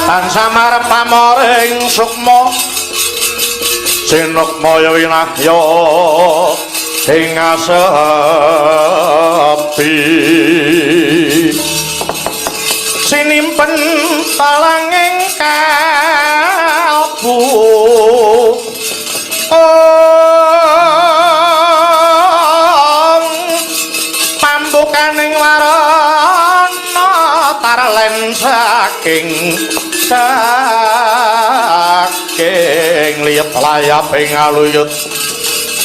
Tansah marep pamoring sukma sinukmaya winahya ing asepi sinimpen talanging kalbu pambukaning warana tarlen saking saking liyep layaping aluyut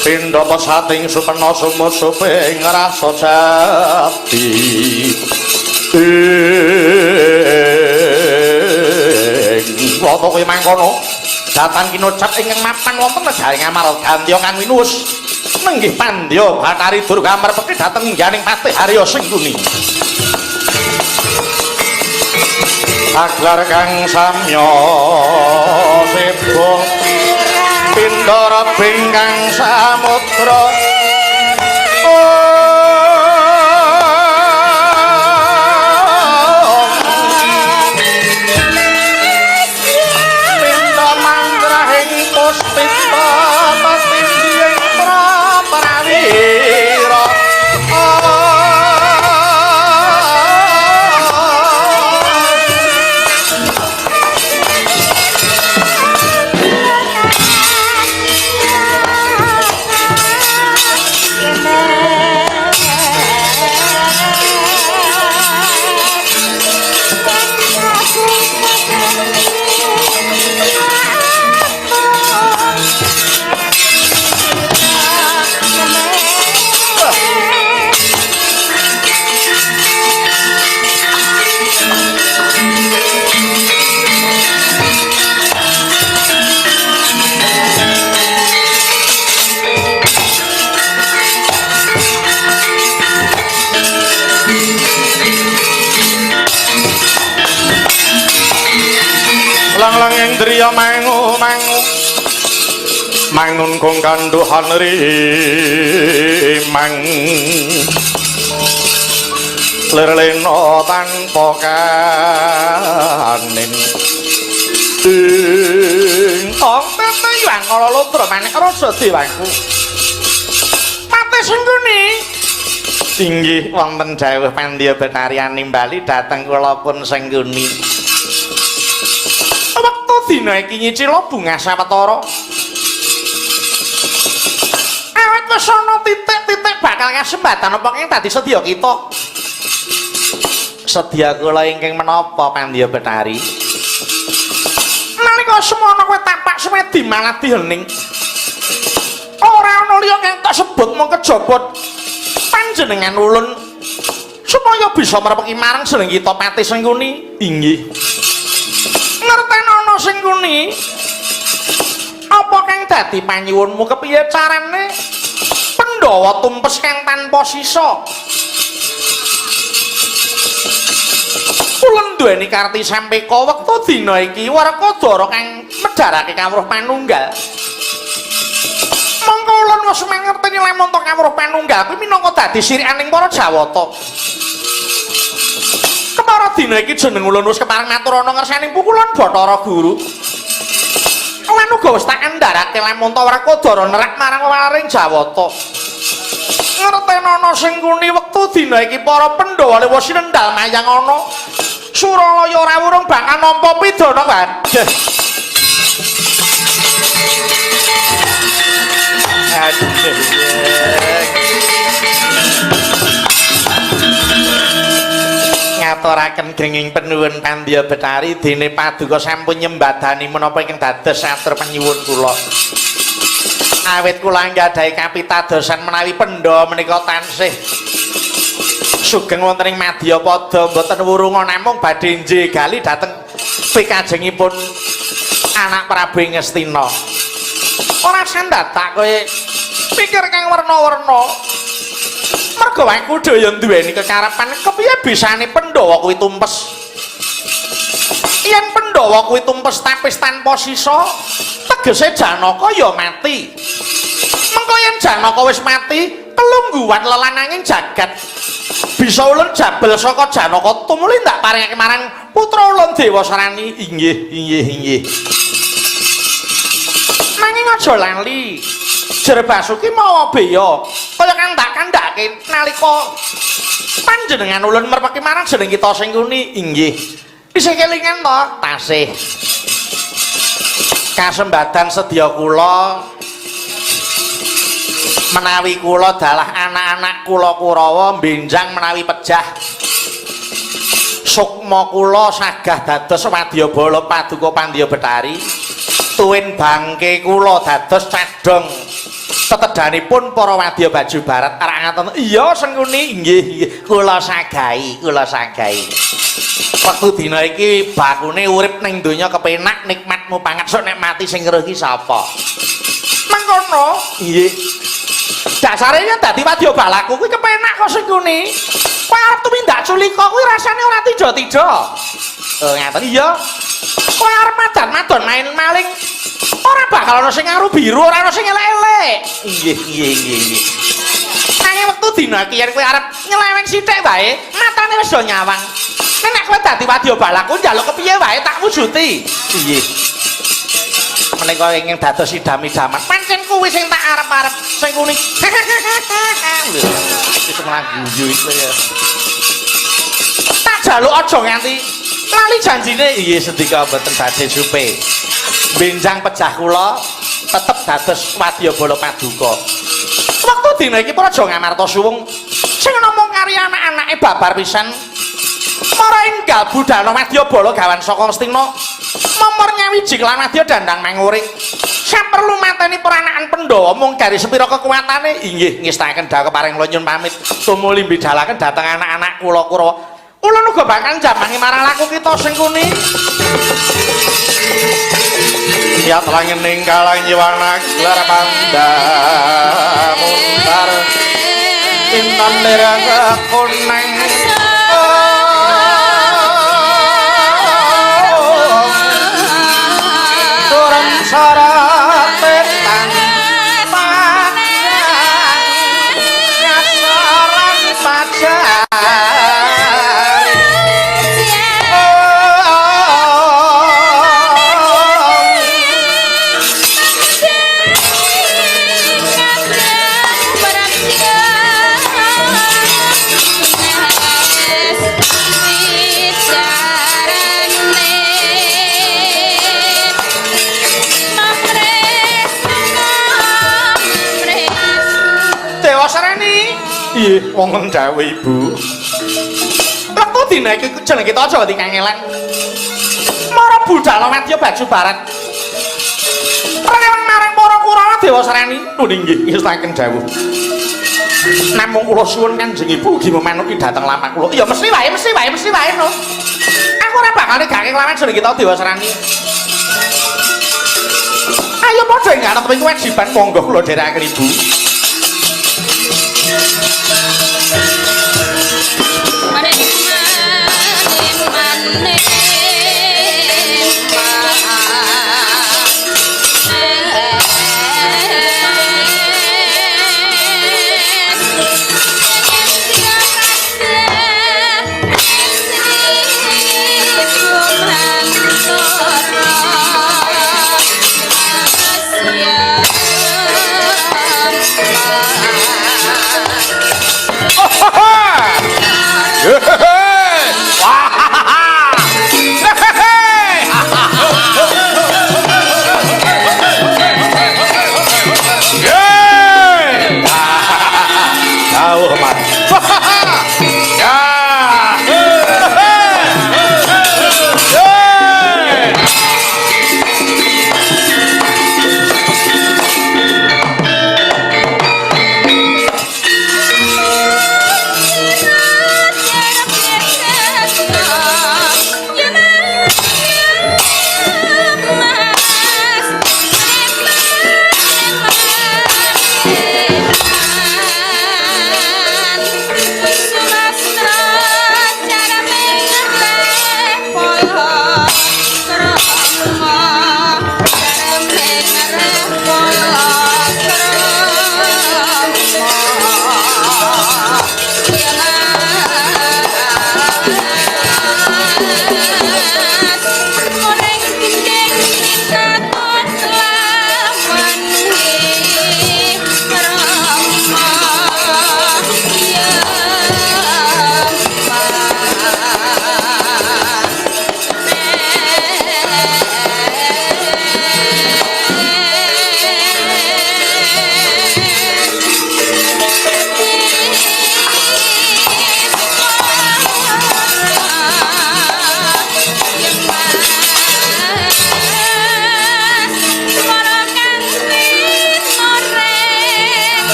pindha pesating supena sumusuping rasa jati ing wata kaya mangkono datan kinocap ingkang mapan wonten negari Ngamargandya kang winuwus nenggih Pandya Bathari Durga merpeki dhateng ngganing Patih Arya Sengkuni. Aglar kang samya seba pindha rebing kang samudra pindha mangrahing puspita patindhiying prawira. Lang-langing driya mangu mangu mangun kong kanduhan rimang lir lena tanpa kanin ing ong teteyang kala lutra manik rasa dewaku Patih Sengkuni. Inggih wonten dawuh Pandya Bathari nimbali dhateng kula pun Sengkuni. Wektu dina iki nyicila bungah sawetara. Awit wis ana titik-titik bakal kasembatan apa kang dadi sedya kita. Sedya kula ingkang menapa Pandya Bathari? Nalika semono kowe tapak semedi malah dihening. Ora ana liya kang tak sebut mung kejaba panjenengan ulun supaya bisa merepeki marang jeneng kita Patih Sengkuni. Inggih. Ngertenono Sengkuni, apa kang dadi panyuwunmu kepiye carane Pandhawa tumpes kang tanpa sisa? Ulun duweni karti sampeka wektu dina iki Werkudara kang medharake kawruh panunggal. Mongko ulun wis mangerteni lamun kawruh panunggal kuwi minangka dadi sirikaning para Jawata. Kepara dina iki jeneng ulun wis kepareng matur ana ngersaning pukulan Bathara Guru. Lan uga wis tak andharake lamun ta Werkudara nerak marang wewaring Jawata. Ngertenono Sengkuni wektu dina iki para Pandhawa lewa sinendal mayang ana Suralaya ora wurung bakal nampa pidana. Waduh. Aduh. Ngaturaken genging penuwun Pandya Bathari dene paduka sampun nyembadani menapa ingkang dados satur panyuwun kula. Awit kula anggadhahi kapitadosan menawi Pandhawa menika tansih sugeng wonten ing madyapada mboten wurunga namung badhe njegali dhateng pikajengipun anak Prabu Ngastina. Ora sandatak kowe pikir kang werna-werna. Mergo aku dhewe ya duweni kekarepan kepiye bisane Pandhawa kuwi tumpes. Yen Pandhawa kuwi tumpes tapis tanpa sisa, tegese Janaka ya mati. Mengko yen Janaka wis mati, kelungguhan lelananging jagat Bisa ulun jabel saka Janaka tumuli ndak paringake marang putra ulun Dewasarani. Inggih, inggih, inggih. Nanging aja lali. Jer Basuki mawa beya kaya kandak-kandhake nalika panjenengan ulun merpeki marang jeneng kita Sengkuni. Inggih. Isih kelingan to? Tasih. Kasembadan sedya kula menawi kula dalah anak-anak kula Kurawa benjang menawi pejah sukma kula sagah dados wadyabala paduka Pandya Bethari, tuwin bangke kula dados cadhong tetedanipun para wadya baju barat. Arak ngaten. Iya Sengkuni. Inggih, inggih, kula sagahi, kula sagahi. Wektu dina iki bakune urip ning donya kepenak nikmat mupangat, sok nek mati sing ngeruh iki sapa? Mangkono. Nggih. Dasare yen dadi wadya balaku kuwi kepenak kok Sengkuni. Kowe arep tumindak culika kuwi rasane ora tida-tida. Oh ngaten. Iya. Kowe arep madan-madon main maling ora bakal ana sing ngaru biru, ora ana sing elek-elek. Nggih, nggih, nggih, nggih. Nanging wektu dina iki yen kowe arep nyeleweng sithik wae, matane wis do nyawang. Nek kowe dadi wadya balaku njaluk kepiye wae tak wujuti. Nggih. Menika ingin dados idam-idaman. Pancen kuwi sing tak arep-arep Sengkuni. Lho, wis malah guyu iku ya. Tak jaluk aja nganti lali janjine. Iya sendika mboten badhe supe. Benjang pejah kula tetep dados wadyabala paduka. Wektu dina iki Praja Ngamarta suwung sing namung kari anak-anake babar pisan. Mara enggal budana wadyabala gawan saka Ngastina momor nyawiji kelan wadya dandang manguring. Saperlu mateni peranakan Pandhawa mung gari sepira kekuatane. Inggih ngestakaken dawuh paring kula nyun pamit tumuli bidalaken dhateng anak-anak kula Kurawa. Ulun uga bakal njamangi marang laku kita Sengkuni. Ya telangening kalang jiwana gelar panda muntar intan lerang kuneng turun sarapetan panjang nyasaran pajar. Dewasarani. Iya, wonten dawuh Ibu. Wektu dina iki jeneng kita aja dikangelan. Mara budal wadya baju barat. Rewang marang para Kurawa Dewasarani. Nuwun inggih ngestaken dawuh. Namung kula suwun Kanjeng Ibu ugi memanuki dhateng lapak kula. Ya mesti wae, mesti wae, mesti wae no. Aku ora bakal negake kelawan jeneng kita Dewasarani. Ayo padha ing ngarep kewajiban monggo kula dherekaken Ibu.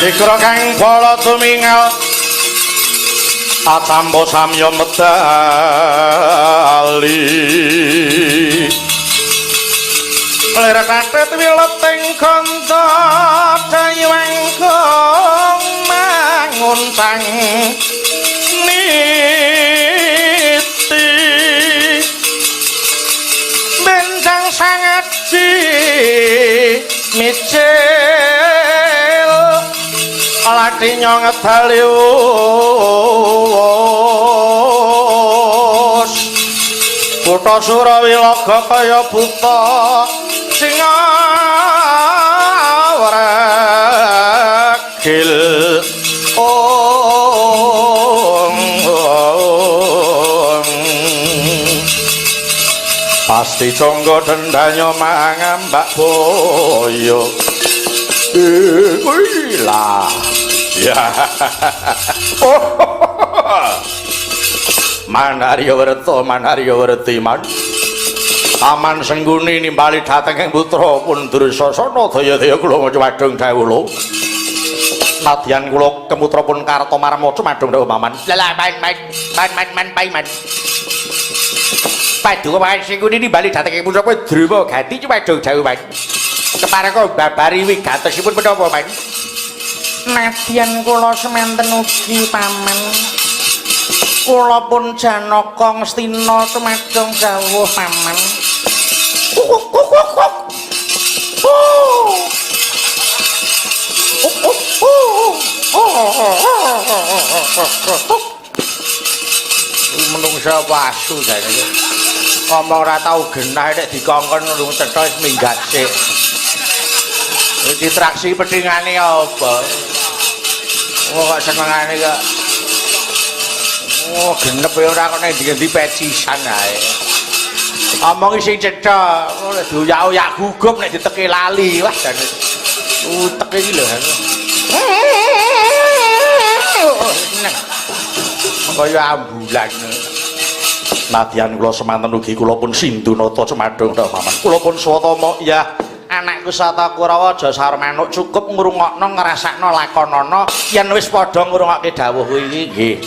Sikra kang bala tumingal atampa samya medali. Lir katet wileting ganda daywangkung manguncang niti benjang sangaji micil lati nyong ngedali us kutha Surawilaga kaya buta sing wregil. Ong pasti conggo dendanya mangambak boyo. Lah ya. Manarya werta manarya werti man. Aman Sengguni nimbali dhateng ing putra pun Dursasana daya-daya kula maca wadung dawuh. Nadyan kula kemutra pun Kartomarma cumadung dawuh paman. Lah man man man man man man man. Paduka Paman Sengguni nimbali dhateng ing putra pun Drima Gati cumadung dawuh man. Kepareka babari wigatosipun menapa man? Nadyan kula semanten ugi paman. Kula pun Janaka Ngastina cumadung dawuh paman. Kuk kuk kuk kuk. Menungsa wasu jane. Ngomong ora tau genah nek dikongkon nulung cetha wis minggat sik. Iki traksi petingane apa? Oh kok senengane kok. Oh genep ya ora kok nek ndi-endi pecisan ae. Omongi sing cetha, nek dioyak-oyak gugup nek diteke lali. Wah jane utek iki lho. Kaya ambulan. Nadyan kula semanten ugi kula pun Sindhunata cumadung tok paman. Kula pun Swatama ya anakku Satakurawa aja sar manuk cukup ngrungokno ngrasakno lakonana yen wis padha ngrungokke dawuh iki nggih.